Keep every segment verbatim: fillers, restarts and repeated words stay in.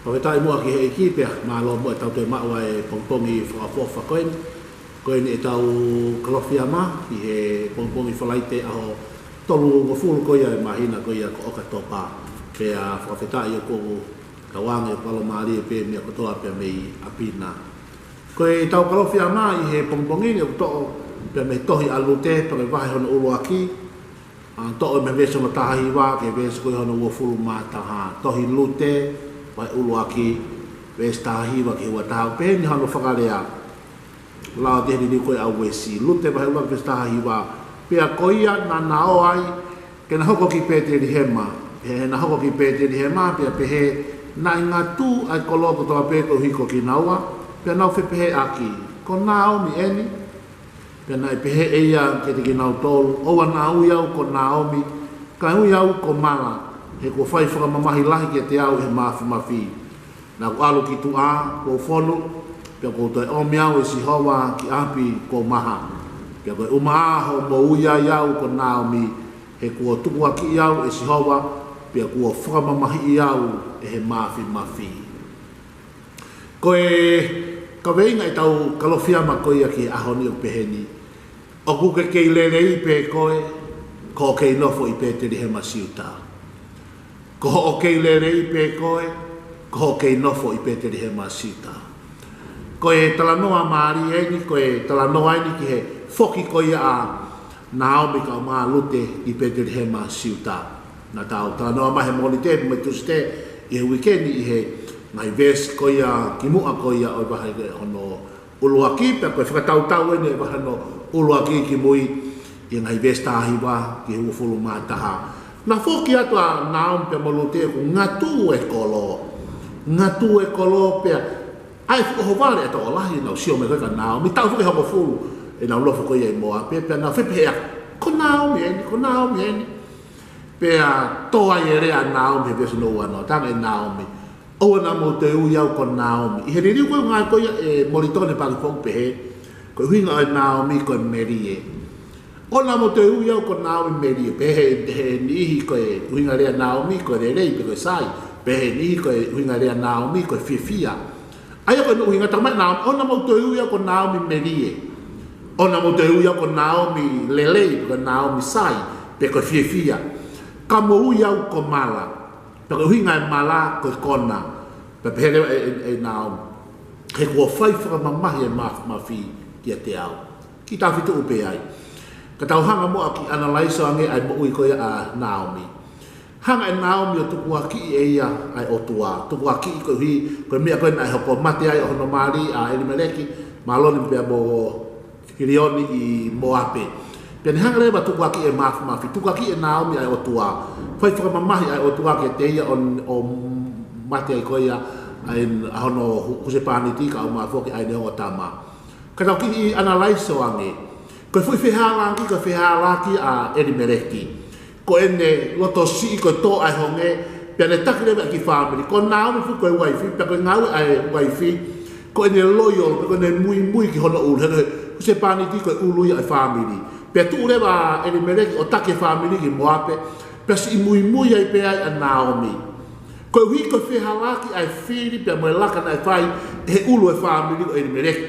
Fakafetaʻi muʻa ki he ʻEiki pea mālō muʻa ʻetau toe maʻu ʻa e pongipongi fakaʻofoʻofa ko eni. Ko eni ʻetau Kalofiama ʻi he pongipongi Falaite ʻaho tolungofulu ko ia ʻo e māhina ko ia ko ʻOkatopa. Pea fakafetaʻi ʻoku ou kau ange ʻoku ʻalomālie pē meʻa kotoa pea mei ʻapi na. Ko ʻetau Kalofiama ʻi he pongipongi ni ʻoku toʻo pea mei he tohi ʻa Lute pea mei he vahe hono ʻuluaki, ʻa, toʻo mei he veesi hono taha hiva ki he veesi ko ia hono uofulu mā taha. Tohi Lute, vahe ʻuluaki, veesi taha hiva ki he ua taha. Pehē ni hano fakalea. Lau atu ʻe he liliu ko ia ʻa Uesi. Lute vahe ʻuluaki veesi taha hiva. Pea ko ia naʻa na ō ai, ke na hoko ki Pētelihema. Pea ʻi heʻena hoko ki Pētelihema, pea pehē, naʻe ngatū ʻa e kolo kotoa pē koeʻuhi ko kinaua, pea nau fepehēʻaki, ko Naomi eni? Pea naʻe pehē ʻe ia kiate kinautolu, ʻoua naʻa ui au ko Naomi, kae ui au ko Mala, he kuo fai fakamamahi lahi kiate au ʻe he Māfimafi. Naʻa ku ʻalu ki tuʻa, kuo u fonu, pea kuo toe ʻomi au ʻe Sihova ki ʻapi kuo maha. Pea ko e ʻumaʻā hoʻomo ui ai au ko Naomi, he kuo tukuakiʻi au ʻe Sihova, pea kuo fakamamahiʻi au ʻe he Māfimafi. Ko e kaveinga ʻetau Kalofiama ko ia ki he ʻaho ni ʻoku pehē ni, ʻoku ke kei lelei pē koe, ko hoʻo kei nofo ʻi Pētelihema Siuta. Ko hoʻo kei lelei pē koe, ko hoʻo kei nofo ʻi Pētelihema Siuta. Ko e talanoa mālie eni, ko e talanoa eni ki he foki ko ia ʻa Naomi kae ʻumaʻā Lute ʻi Pētelihema Siuta. Naʻa tau talanoa mai he Mōnite mo e Tūsite ʻi he uike ni ʻi he ngaahi veesi ko ia kimuʻa ko ia ʻo e vahe hono ʻuluaki, pea ko e fakatautau eni ʻo e vahe hono ʻuluaki kimui ʻi he ngaahi veesi taha hiva ki he uofulu mā taha. Naʻe foki atu ʻa Naomi pea mo Lute ʻoku ngatū e kolo. Ngatū e kolo pea ʻa e fuʻu ʻohovale ʻa e tokolahi naʻa nau sio mai ko ē kia Naomi, taʻu foki ʻe hongofulu ʻenau nofo ko ia ʻi Moape, pea nau fepehēʻaki, ko Naomi eni, ko Naomi eni. Pea tō ai e lea ʻa Naomi he veesi hono ua noa, talaange ʻe Naomi, ʻoua naʻa mou toe ui au ko Naomi. ʻI he liliu ko ē ʻoku ngāueʻaki ko ia ʻe Molitoni Paaki Foʻou pehē, ko e ʻuhinga ʻo Naomi ko e melie. ʻOua naʻa mou toe ui au ko Naomi, melie. Pehē ʻe he niʻihi ko e ʻuhinga lea Naomi ko e lelei pe ko e sai. Pehē ʻe he niʻihi ko e ʻuhinga lea Naomi ko e fiefia. ʻA ia ko e ʻuhinga, talamai ʻe Naomi, ʻoua naʻa mou toe ui au ko Naomi, melie. ʻOua naʻa mou toe ui au ko Naomi, lelei, pe ko Naomi, sai, pe ko e fiefia. Ka mou ui au ko Mala. Pea ko e ʻuhinga e Mala ko e kona. Pea pehē leva ʻe, ʻe, ʻe Naomi, he kuo fai fakamamahi ʻe he Māfimafi kiate au. Kiʻi tau fetuʻu pē ai. Ka tau hanga muʻa ʻo kiʻi analaiso ange ʻa e moʻui ko ia ʻa Naomi. Hanga ʻe Naomi ʻo tukuakiʻi ʻe ia ʻa e ʻOtua. Tukuakiʻi koeʻuhi ko e meʻa ko ē naʻe hoko, mate ai ʻa hono mali ʻa ʻElimeleki, Maloni pea mo Kilioni ʻi Moape. Pea ne hanga leva ʻo tukuakiʻi e Māfimafi, tukuakiʻi ʻe Naomi ʻa e ʻOtua. Fai fakamamahi ʻa e ʻOtua kiate ia ʻo, ʻo mate ai ko ia ʻa e, ʻa hono hu-, husepāniti kae ʻumaʻā foki ʻa ʻene ongo tama. Ka tau kiʻi analaiso ange. Ko e foʻi fehālaaki, ko e fehālaaki ʻa ʻElimeleki. Ko ʻene loto siʻi, ko e tō ʻa e honge, pea ne taki leva e kiʻi fāmili. Ko Naomi foki ko e uaifi, pea ko e ngāue ʻa e uaifi, ko ʻene loyal, pe ko ʻene muimui ki hono ʻulu. He ko e husepāniti ko e ʻulu ia ʻo e fāmili. Pea tuʻu leva ʻa ʻElimeleki ʻo taki e fāmili ki Moape, pea siʻi muimui ai pē ai ʻa Naomi. Koeʻuhi ko e fehālaaki ʻa e fili pea mo e laka naʻe fai ʻe he ʻulu e fāmili ko ʻElimeleki.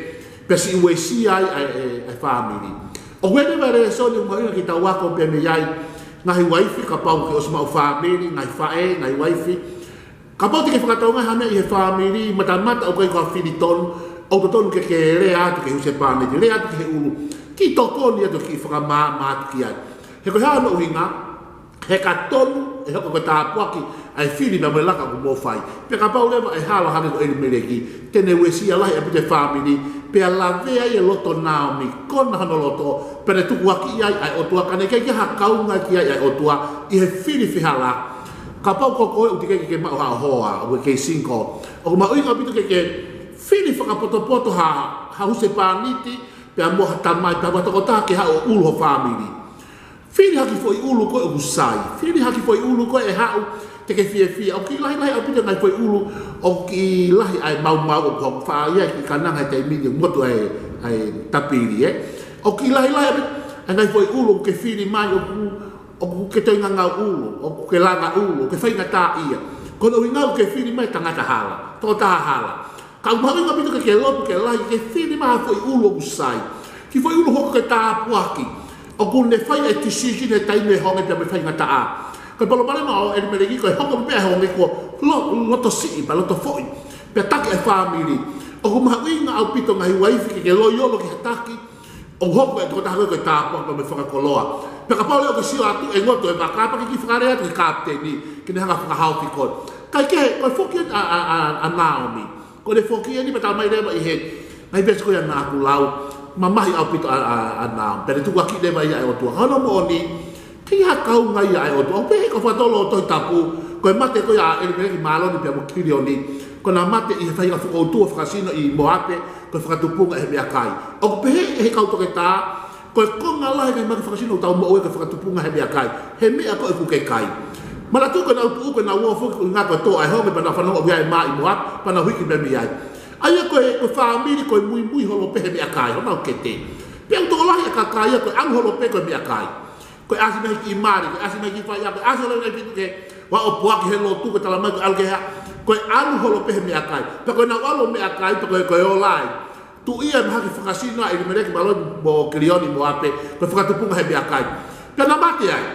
Pea siʻi uesia ai ʻa e, ʻa e fāmili. ʻOku ʻi ai leva e lēsoni ʻoku mahuʻinga ke tau ako pea mei ai, ngaahi uaifi, kapau kuo ke ʻosi maʻu fāmili, ngaahi faʻē, ngaahi uaifi. Kapau te ke fakatokangaʻi ha meʻa ʻi he fāmili, matamata ʻoku ʻikai ko ha fili tonu, ʻoku totonu ke ke lea atu ki he husepāniti, lea atu ki he ʻulu, kiʻi tokoni atu, kiʻi fakamaama atu ki ai. He ko e hā hono ʻuhinga? He ka tonu, ʻe hoko ko e tāpuaki ʻa e fili pea mo e laka kuo mou fai. Pea kapau leva ʻe hala hake ko ʻElimeleki, te ne uesia lahi ʻaupito e fāmili, pea lavea ai e loto ʻo Naomi, kona hono loto, pea ne tukuakiʻi ai ʻa e ʻOtua, ka naʻe ʻikai ke ʻi ai ha kaunga ki ai ʻa e ʻOtua ʻi he fili fehālaaki. Kapau ko koe ʻoku teʻeki ke ke maʻu ha hoa, ʻoku ke kei single, ʻoku mahuʻinga ʻaupito ke ke fili fakapotopoto ha, ha husepāniti, pea mo ha tamai, pea mo ha tokotaha ke haʻu ʻo ʻulu ho fāmili. Fili ha kiʻi foʻi ʻulu ko ē ʻoku sai. Fili ha kiʻi foʻi ʻulu ko ē ʻe haʻu te ke fiefia. ʻOku kiʻi lahilahi ʻaupito e ngaahi foʻi ʻulu, ʻoku kiʻi lahi ʻa e maumau ʻoku hoko, faʻa ʻi ai e kiʻi kananga he taimi ni ʻoku motu ʻa e, ʻa e tapili, ē. ʻOku kiʻi lahilahi ʻaupito e ngaahi foʻi ʻulu ʻoku ke fili mai, ʻoku, ʻoku ke toe ngangau ʻulu, ʻoku ke langa ʻulu, ʻoku ke faingataʻaʻia. Ko hono ʻuhinga ʻoku ke fili mai tangata hala, tokotaha hala. Ka ʻoku mahuʻinga ʻaupito ke ke lotu ke lahi, ke fili mai ha foʻi ʻulu ʻoku sai. Kiʻi foʻi ʻulu hoko ko e tāpuaki. ʻOku ne fai e decision he taimi ʻe honge pea mo e faingataʻa. Ko e palopalema ʻo ʻElimeleki ko e hoko pē ʻa e honge kuo lo-, loto siʻi, pea loto foʻi. Pea taki e fāmili. ʻOku mahuʻinga ʻaupito ngaahi uaifi ke ke loiolo ki ha taki, ʻo hoko e tokotaha ko ē ko e tāpuaki mo e fakakoloa. Pea kapau leva ʻoku ke sio atu ʻe ngoto e vaka, pea ke kiʻi fakalea atu ki he kapiteni, ke ne hanga ʻo fakahaofi koe. Kae kehe, ko e foki eni ʻa, ʻa, ʻa, ʻa Naomi. Ko ʻene foki eni pea talamai leva ʻi he ngaahi veesi ko ia naʻa ku lau, mamahi ʻaupito ʻa, ʻa, ʻa Naomi. Pea ne tukuakiʻi leva ia ʻe he ʻOtua. Ka hono moʻoni, ʻikai ha kaunga ia ʻa e ʻOtua. ʻOku pehē ʻe he kau fakatotolo ʻo e Tohi Tapu, ko e mate ko ia ʻa ʻElimeleki, Māloni pea mo Kilioni, ko ʻena mate ʻi he faʻahinga fokoutua fakasino ʻi Moape, ko e fakatupunga ʻe he meʻakai. ʻOku pehē ʻe he kau toketā, ko e konga lahi e ngaahi mate fakasino ʻoku tau moʻua ai ko e fakatupunga ʻe he meʻakai. He meʻa ko ē ʻoku ke kai. Manatuʻi ko ʻenau tuʻu, ko ʻenau ō foki ko e ʻuhinga ko e tō ʻa e honge pea nau fanongo ʻoku ʻi ai e mā ʻi Moape, pea nau hiki pē mei ai. ʻA ia ko e, ko e fāmili ko e muimui holo pē he meʻakai, honau kete. Pea ʻoku tokolahi e kakai ia ko e ʻalu holo pē ko e meʻakai. Ko e ʻasi mei he kiʻi mali, ko e ʻasi mei he kiʻi faiako, ko e ʻasi holo mei he fitu ke, ʻoua ʻe poaki he lotu, ko e talamai ko e ʻalu ki he hā, ko e ʻalu holo pē he meʻakai. Pea ko ʻenau ʻalu meʻakai, pea ko e, ko e ola ai. Tuʻu ia ʻi he mahaki fakasino ʻa ʻElimeleki, Māloni mo Kilioni ʻi Moape, ko e fakatupunga he meʻakai. Pea na mate ai.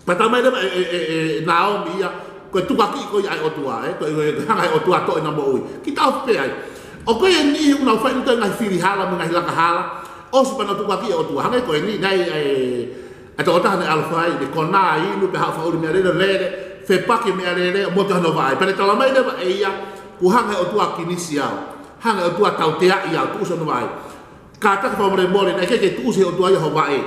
Pea talamai leva ʻe, ʻe, ʻe, ʻe Naomi ia, ko e tukuakiʻi ko ia ʻa e ʻOtua, ē? Ko e, ko e, ko e hanga ʻe he ʻOtua ʻo toʻo ʻena moʻui. Kiʻi taʻofi pē ai. ʻOku ʻi ai e niʻihi ʻoku nau fai ʻi he ngaahi fili hala mo e ngaahi laka hala, ʻosi pea nau tukuakiʻi ʻe he ʻOtua. Hangē ko eni, naʻe ʻi ai e, e tokotaha naʻe ʻalu ʻo fai, ne kona, inu, pea haʻu ʻo fakaʻuli meʻalele, lele, fepaki meʻalele, ʻo motu hono vaʻe. Pea ne talamai leva ʻe ia, kuo hanga ʻe he ʻOtua ʻo kinisi au. Hanga ʻe he ʻOtua ʻo tauteaʻi au, tuʻusi hono vaʻe. Kātaki fakamolemole, naʻe ʻikai ke tuʻusi ʻe he ʻOtua ia ho vaʻe.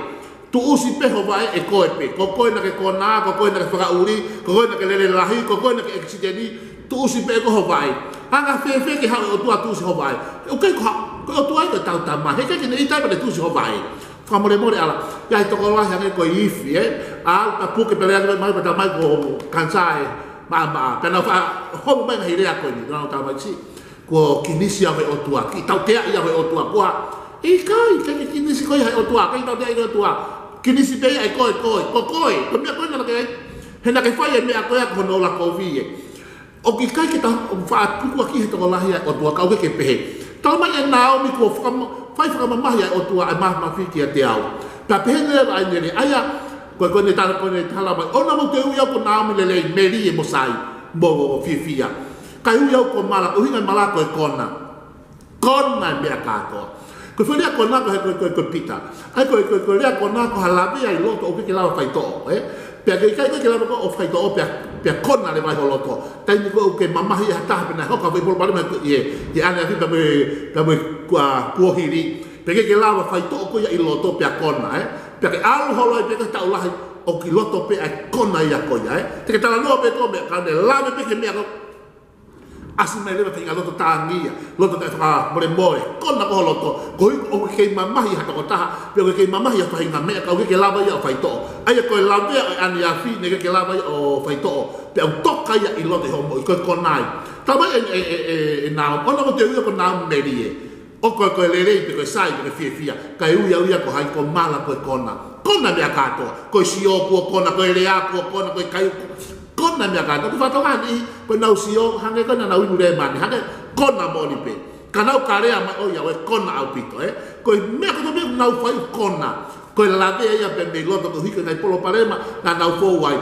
Tuʻusi pē ho vaʻe ʻe koe pē. Ko koe naʻa ke kona, ko koe naʻa ke fakaʻuli, ko koe naʻa ke lele lahi, ko koe naʻa ke ʻekisiteni, tuʻusi pē ʻe koe ho vaʻe. Anga fēfē ke haʻu e ʻOtua ʻo tuʻusi ho vaʻe? ʻOku ʻikai ko ha, ko e ʻOtua ia ko e tau Tamai. Heʻikai ke ne ʻita pea ne tuʻusi ho vaʻe. Fakamolemole ʻalu. ʻI ai e tokolahi hangē ko e ifi, ē? ʻAlu pea puke pea lea mai pea talamai ko e kanisā ē. Maʻamaʻa. Pea nau faʻa homo mai ngaahi lea ko eni, nau talamai si. Kuo kinisi au ʻe he ʻOtua, kiʻi tauteaʻi au ʻe he ʻOtua, kuo ʻikai, ʻikai ke kinisi koe ia ʻe he ʻOtua, ʻikai tauteaʻi koe ʻe he ʻOtua. Kinisi pē ia ʻe koe, koe, ko koe, ko e meʻa ko ē naʻa ke ai. He naʻa ke fai e meʻa ko ia ko hono ola kovi ē. ʻOku ʻikai ke ta, ʻoku faʻa tukuakiʻi ʻe he tokolahi ʻa e ʻOtua, ka ʻoku ʻikai ke pehē. Talamai ʻe Naomi kuo fakama-, fai fakamamahi ʻa e ʻOtua ʻa e māfimafi kiate au. Pea pehē leva ʻa e lele, ʻa ia, ko e, ko ʻene tala, ko ʻene talamai. ʻOua naʻa mou toe ui au ko Naomi lelei, melie mo sai, mo, mo, mo fiefia. Kae ui au ko Mala, ʻuhinga e Mala ko e kona. Kona e meʻa kātoa. Ko e foʻi lea kona ko e, ko e, ko e, ko e pita. ʻA ia ko e, ko e, ko e lea kona ko ha lavea ʻi loto ʻoku ʻikai ke lava faitoʻo, ē? Pea ke ʻikai, ʻikai ke lava ko ē ʻo faitoʻo pea, pea kona leva ʻi ho loto. Taimi ko ē ʻoku ke mamahi ʻi ha taha pea naʻe hoko ha foʻi palopalema ʻi he, ʻi he ʻaneafi pea mo e, pea mo e kua-, kuohili. Pea ʻikai ke lava faitoʻo ko ia ʻi loto pea kona, ē? Pea ke ʻalu holo ai pē ko e taʻu lahi ʻoku ʻi loto pē ʻa e kona ia ko ia, ē? Te ke talanoa pē ko e meʻa ka ne lave pē ki he meʻa ko ē. ʻAsi mai leva e faʻahinga loto tāngia, loto taʻefakamolemole, kona ko ho loto, koeʻuhi ʻoku ke kei mamahi ha tokotaha, pe ʻoku ke kei mamahi ha faʻahinga meʻa, ka ʻoku ʻikai ke lava ia ʻo faitoʻo. ʻA ia ko e lavea ʻo e ʻaneafi, naʻe ʻikai ke lava ia ʻo faitoʻo, pea ʻoku toka ia ʻi loto ʻi hoʻo moʻui, ko e kona ia. Talamai ʻe, ʻe, ʻe, ʻe, ʻe Naomi, ʻoua naʻa mou toe ui au ko Naomi melie. ʻO ko e, ko e lelei, pe ko e sai, pe ko e fiefia. Kae ui au ia ko hai, ko Mala, ko e kona. Kona e meʻa kātoa. Ko e sio kuo kona, ko e lea kuo kona, ko e kai, kona e meʻa kātoa. Ko e fatongia ni, ko ʻenau sio, hangē ko ʻenau inu lēmani, hangē kona moʻoni pē. Ka nau ka lea mai ʻo ia, ʻo e kona ʻaupito, ē. Ko e meʻa kotoa pē ʻoku nau fai kona. Ko e lavea ia pē mei loto koeʻuhi ko e ngaahi palopalema naʻa nau fou ai.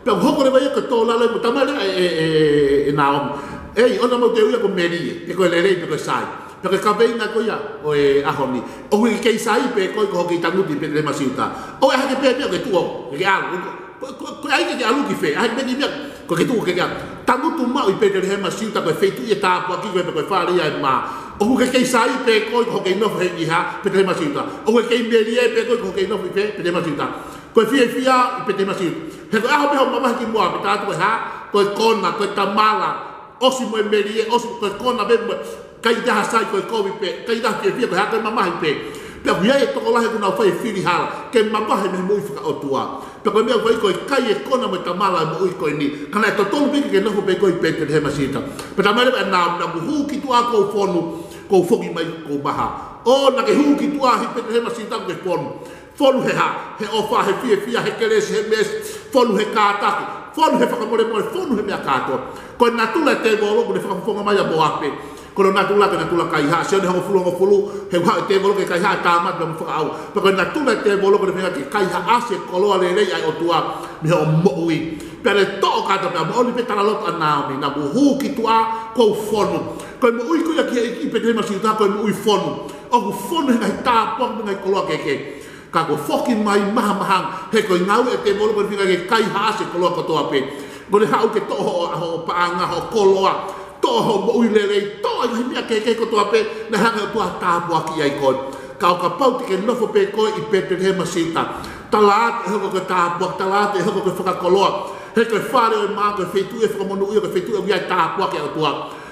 Pea ʻoku hoko leva ia ko e tō lalo mo talamai leva ʻe, ʻe, ʻe, ʻe Naomi. ʻEi, ʻoua naʻa mou toe ui au ko melie, pe ko e lelei, pe ko e sai. Pea ko e kaveinga ko ia ʻo e ʻaho ni. ʻOku ke kei sai pē koe ko hoʻo kei tangutu ʻi Petelihema Siuta. ʻOua ʻe hake pē meʻa ke tuʻu, ke ke ʻalu. Ko, ko, ko e ʻai ke ke ʻalu ki fē, ʻai ke meʻa, ko e ke tuʻu ke ke ʻalu. Tangutu maʻu ʻi Petelihema Siuta ko e feituʻu ʻe tāpuaki ko ē pe ko e fale ia ʻe mā. ʻOku ke kei sai pē koe ko hoʻo kei nofo heni ʻi hā, Petelihema Siuta. ʻOku ke kei melie pē koe ko hoʻo kei nofo ʻi fē, Petelihema Siuta. Ko e fiefia ʻi Petelihema Siuta. He ko e ʻaho pē hoʻo mamahi ki Moape, pea ʻoatu ko e hā, ko e kona, ko e tamala, ʻosi mo e melie, ʻosi ko e kona pē mo e, ʻikai ke ʻi ai ha sai, ko e kovi pē, ʻikai ke ʻi ai ha fiefia, ko e hā, ko e mamahi pē. Pea ʻoku ʻi ai e tokolahi ʻoku nau fai e fili hala, ke mamahi mei he moʻui fakaʻotua. Pea ko e meʻa ʻoku fai ko e kai e kona mo e tamala e moʻui ko eni. Ka naʻe totonu pē ke ke nofo pē koe ʻi Petelihema Siuta. Pea talamai leva ʻe Naomi, naʻa ku hū ki tuʻa kuo u fonu, kuo u foki mai kuo u maha. ʻO naʻa ke hū ki tuʻa ʻi Petelihema Siuta kuo ke fonu. Fonu he hā, he ʻofa, he fiefia, he kelesi, he meesi, fonu he kātaki, Fonu he fakamolemole, fonu he meʻa kātoa. Ko e natula e tēvolo, ʻoku ne fakafofonga mai ʻa Moape. Ko hono natula ko e natula kaihaʻa, Sione hongofulu, hongofulu, he ʻoku haʻu e tēvolo ke kaihaʻa e tāmate mo e fakaʻauha. Pea ko e natula e tēvolo, ko ʻene feinga ke kaihaʻasi e koloa lelei ʻa e ʻOtua mei hoʻo moʻui. Pea ne toʻo kātoa, pea moʻoni pē talaloto ʻa Naomi, naʻa ku hū ki tuʻa kuo u fonu. Ko e moʻui ko ia ki he ʻEiki ʻi Petelihema Siuta, ko e moʻui fonu. ʻOku fonu he ngaahi tāpuaki mo e ngaahi koloa kehekehe. Ka kuo foki mai mahamahanga, he ko e ngāue ʻa e tēvolo ko ʻene feinga ke kaihaʻasi e koloa kotoa pē. Ko ʻene haʻu ke toʻo hoʻo, hoʻo paʻanga, hoʻo koloa, toʻo hoʻo moʻui lelei, toʻo e ngaahi meʻa kehekehe kotoa pē naʻe hanga ʻe he ʻOtua ʻo tāpuakiʻi ai koe. Ka ʻo kapau te ke nofo pē koe ʻi Petelihema Siuta, talaatu ʻe hoko ko e tāpuaki, talaatu ʻe hoko ko e fakakoloa. He ko e fale ʻo e mā ko e feituʻu ʻe fakamonūʻia, ko e feituʻu ʻoku ʻi ai e tāpuaki ʻa e ʻOtua.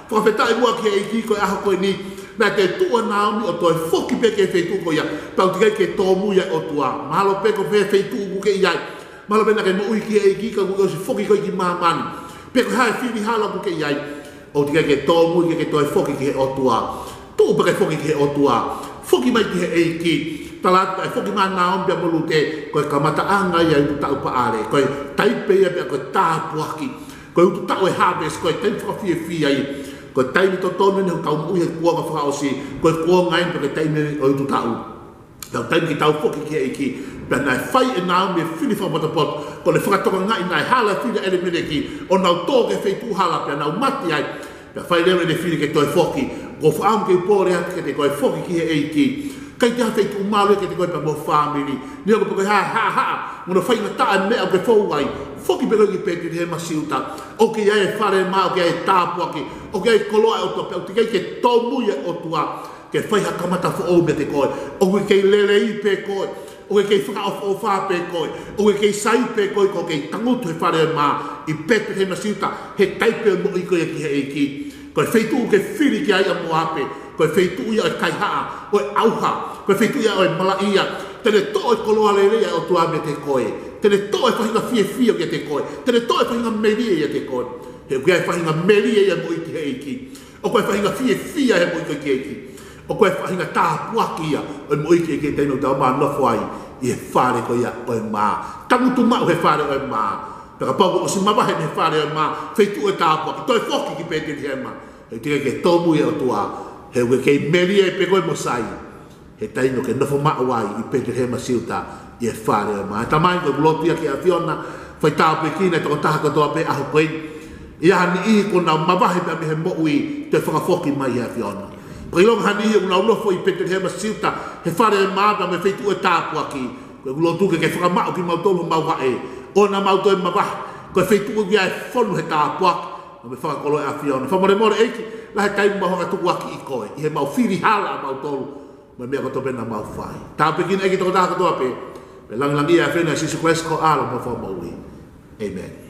Fakafetaʻi muʻa ki he ʻEiki, ko e ʻaho ko eni naʻe tuʻu ʻa Naomi ʻo toe foki pē ki he feituʻu ko ia, pea ʻoku teʻeki ai ke tōmui ʻa e ʻOtua. Mahalo pē ko fē feituʻu ʻoku ke ʻi ai, mahalo pē naʻa ke moʻui ki he ʻEiki ka kuo ke ʻosi foki koe ki māmani. Pe ko e hā e fili hala ʻoku ke ʻi ai, ʻoku teʻeki ai ke tōmui ke ke toe foki ki he ʻOtua. Tuʻu pea ke foki ki he ʻOtua. Foki mai ki he ʻEiki. Talaatu ʻe foki mai ʻa Naomi pea mo Lute, ko e kamataʻanga ia e ututaʻu paʻale. Ko e taimi pē ia pea ko e tāpuaki. Ko e ututaʻu e harvest, ko e taimi fakafiefia ia. Ko e taimi totonu eni ʻo e kau moʻui he kuonga fakaʻosi, ko e kuonga eni pea ko e taimi ʻo e ututaʻu. Pea ko e taimi ke tau foki ki he ʻEiki. Pea naʻe fai ʻe Naomi e fili fakapotopoto, ko ʻene fakatokangaʻi naʻe hala e fili ʻa ʻElimeleki, ʻo nau tō ki he feituʻu hala pea nau mate ai. Pea fai leva ʻene fili ke toe foki. ʻOku ou fakaʻamu ke u pole atu kiate koe, foki ki he ʻEiki. ʻIkai toe ʻi ai ha feituʻu malu ia kiate koe pea mo ho fāmili. Neongo pe ko e hā e haʻahaʻa mo hono faingataʻa e meʻa ʻoku ke fou ai, foki pē koe ki Petelihema Siuta. ʻOku ʻi ai e fale ʻo e mā, ʻoku ʻi ai e tāpuaki, ʻoku ʻi ai e koloa ʻa e ʻOtua, pea ʻoku teʻeki ai ke tōmui ʻa e ʻOtua ke fai ha kamata foʻou meiate koe. ʻOku ke kei lelei pē koe, ʻoku ke kei fakaʻofoʻofa pē koe, ʻoku ke kei sai pē koe, ko e kei tangutu he fale ʻo e mā ʻi Petelihema Siuta, he taimi pē ʻo e moʻui ko ia ki he ʻEiki. Ko e feituʻu ʻoku ke fili ki ai ʻa Moape, ko e feituʻu ia ʻo e kaihaʻa, ʻo e ʻauha, ko e feituʻu ia ʻo e malaʻia. Te ne toʻo e koloa lelei ʻa e ʻOtua meiate koe. Te ne toʻo e faʻahinga fiefia ʻoku ʻiate koe. Te ne toʻo e faʻahinga melie ʻiate koe. He ʻoku ʻi ai e faʻahinga melie ia ʻo e moʻui ki he ʻEiki. ʻOku ʻi ai e faʻahinga fiefia he moʻui ko ia ki he ʻEiki. ʻOku ʻi ai e faʻahinga tāpuaki ia ʻo e moʻui ki he ʻEiki he taimi ʻoku tau nofo ai ʻi he fale ko ia ʻo e mā. Tangutu maʻu he fale ʻo e mā. Pea kapau kuo ʻosi mavahe mei he fale ʻo e mā, feituʻu ʻo e tāpuaki, toe foki ki Petelihema. He ʻoku teʻeki ai ke tōmui ʻa e ʻOtua. He ʻoku ke kei melie pē koe mo sai he taimi ʻoku ke nofo maʻu ai ʻi Petelihema Siuta ʻi he fale ʻo e mā. Tamai, ko ʻeku lotu ia ki he ʻAfiona, fai tāpuekina e tokotaha kotoa pē he ʻaho ko eni. ʻI ai ha niʻihi kuo nau mavahe pē mei he moʻui, toe fakafoki mai ʻe he ʻAfiona. Pea ʻilonga ha niʻihi ʻoku nau nofo ʻi Petelihema Siuta he fale ʻo e mā pea mo e feituʻu ʻo e tāpuaki, ko ʻeku lotu ke ke fakamaʻu kimautolu homau vaʻe, ʻoua naʻa mau toe mavahe, ko e feituʻu ʻoku ʻi ai e fonu he tāpuaki mo e fakakoloa ʻa e ʻAfiona. Fakamolemole ʻEiki, lahi e taimi ʻoku mau hanga ʻo tukuakiʻi koe ʻi heʻemau fili hala ʻamautolu mo e meʻa kotoa pē naʻa mau fai. Tāpuekina ʻEiki e tokotaha kotoa pē. Pea langilangiʻia ʻa e ʻAfiona, ʻia Sīsū Kalaisi ko ho ʻAlo mo e Fakamoʻui. ʻĒmeni.